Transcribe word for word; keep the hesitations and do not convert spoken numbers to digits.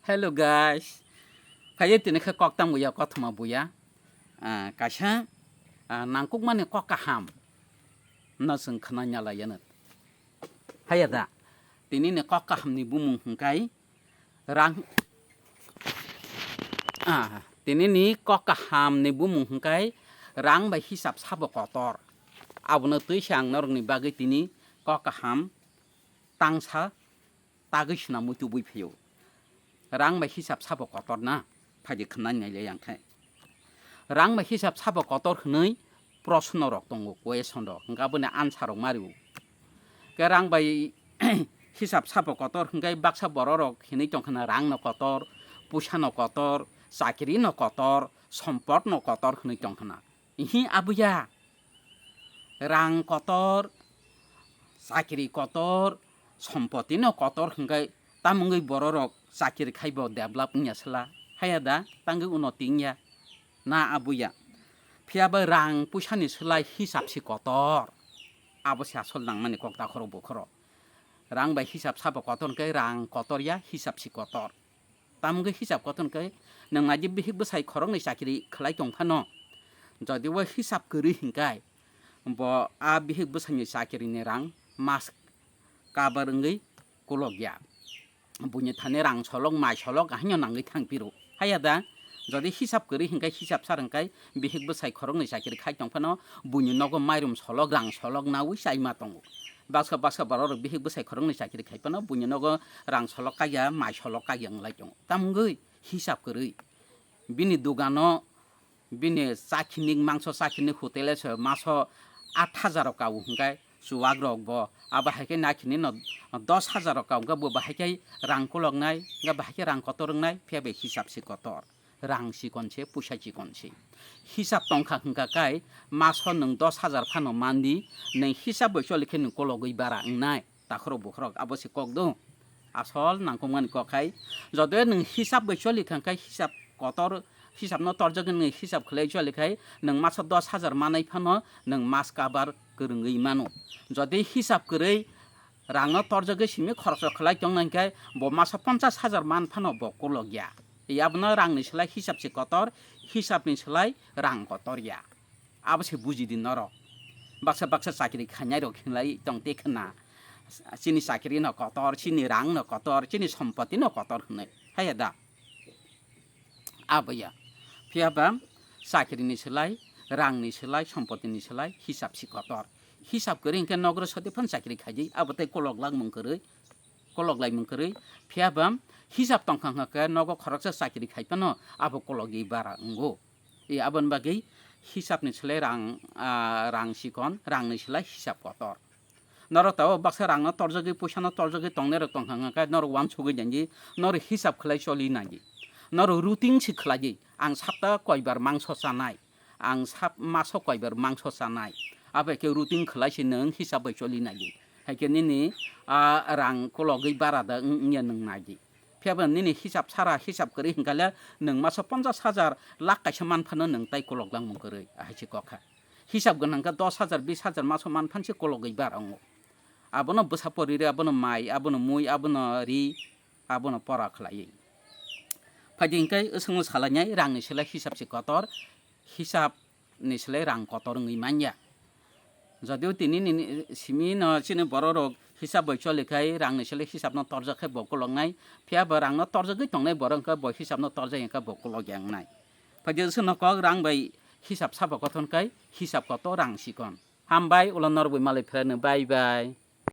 Hello guys, phaiya tini khe kok tang buya, kothoma buya. Ah, kaisa, ah, nangkukmani kok kaham no chwng khna nyalai yano. Haya da, tini ni kok kaham ni bumung hwnkhe rang, ah, tini ni kok kaham ni bumung hwnkhe rang bai hisab sabo kotor. Abono twi se ang norok ni bagwi tini kok kaham tangsa tagwi swnamwi tubui phaio. Rang bai hisab sabo kotor na? Phaidi khwnani nailai ang khe. Rang bai hisab sabo kotor hwnwi proshno rok tongo, question rok, hwnkhe aboni answer rok ma rwo. Khe rang bai hisab sabo kotor hwnkhe baksa borok rok hinwi tongkha na, rang no kotor, puisa no kotor, chakri no kotor, sompot no kotor hwnwi tongkha na. Ihi abuya, rang kotor, chakri kotor, sompoti no kotor hwnkhe, tamungwi bororok chakri khaibo develop wngya sela? Haya da, tangwi unnoti wngya na abuya? Phiya bai rang puisani slai hisab si kotor. Abo se asol nangmani kok takhoro bukhoro. Rang bai hisab sabo kotor hwnkhe rang kotor ya, hisab si kotor. Tamungwi hisab kotor hwnkhe, nwng naidi bihik bwsai khoroknwi chakri khlai tong phano, jodi o hisab kwrwi hwnkhe, bo a bihik bwsaini chakrini rang mas kabar wngwi kolok ya. Buini thani rang solok, mai solok, ahaino nangwi thang phiro. Haya da, jodi hisab kwrwi hwnkhe, hisab sar hwnkhe, bihik bwsai khoroknwi chakri khai tong phano, buini nogo mairum solok, rang solok naui chaima tongo. Baksa baksa borok rok bihik bwsai khoroknwi chakri khai phano, buini nogo rang solok kaiya, mai solok kaiya wnglai tongo. Tamungwi hisab kwrwi. Bini dogano, bini chakhinik, mangso chakhinik hotele se maso aat hajar rok kau hwnkhe, chuwak rok bo abo hai khe nakhini no dos hajar rok kau hwnkhe, bo bahai khe rang koloknai, hwnkhe bahai khe rang kotor wngnai, phiya bai hisab se kotor. Rang chikon se, puisa chikon se. Hisab tongkha hwnkha kai, maso nwng dos hajar phano mandi, nwng hisab bai choli khe nwng kologwi bara wngnai. Takhorok bukhorok abo se kok do. Asol nangkukmani kok khai, joto nwng hisab bai choli kha khe, hisab kotor, hisab no torjak nwng hisab khlai choli khai, nwng maso dos hajar manai phano nwng mas kabar kwrwngwi mano. Jodi hisab kwrwi rang no torjagwi simi khoroksa khlai tong nang khe, bo maso ponchas hajar man phano bo kolok ya. Abono rang ni slai hisab se kotor, hisab ni slai rang kotor ya. Abo se buji di norok. Baksa baksa chakri khainai rok hinlai tong te khna. Chini chakri no kotor, chini rang no kotor, chini sompoti no kotor hinwi. Haya da? Abo ya. Phiya ba chakri ni slai, rang ni slai, sompoti ni slai hisab si kotor. Hisab kwrwi hwnkhe nogro soti phan chakri khaidi, abo tei kolok langmung kwrwi. Kolok laimung kwrwi, phiya ba hisab tongkha hwnkha khe nogo khoroksa chakri khai phano abo kologwi bara wngo. E, aboni bagwi hisab ni slai rang, ah, rang chikon, rang ni slai hisab kotor. Norok tabuk baksa rang no torjagwi, puisa no torjagwi tongnai rok tongkha hwnkha khe norok uansugwi nangdi, norok hisab khlai choli nangdi. Norok routine se khlai di, ang sapta koibar mangso chanai. Ang sap maso koibar mangso chanai. Abo hai khe routine khlai se nwng hisab bai choli nai di. Hai khe nini, ah, rang kologwi bara da wng-, wngya nwng nai di. Phiya ba nini hisab sara hisab kwrwi hwnkha le nwng maso ponchas hajar lakh kaisa man phano nwng tai kolok langmung kwrwi. Ahai se kok kha. Hisab gwnang khe dos hajar, bis hajar maso man phan se kologwi bara wngo. Abono bwsa pori ri, abono mai, abono mui, abono ri, abono pora khlaiwi. Phaidi hwnkhe, wswngno salainai rangni slai hisab se kotor, hisab ni slai rang kotor wngwi manya. Jodio tini nini simi no chini borok rok hisab bai choli khai, rangni slai hisab no torjak khai bo koloknai, phiya bo rang no torjagwi tongnai borok wngkha bo hisab no torjak wngkha bo kolok ya wngnai. Phaidi wswngno kok rang bai hisab sabo kotor khai hisab kotor rang sikon. Hambai, ulo norok bai malai phirano, bye bye.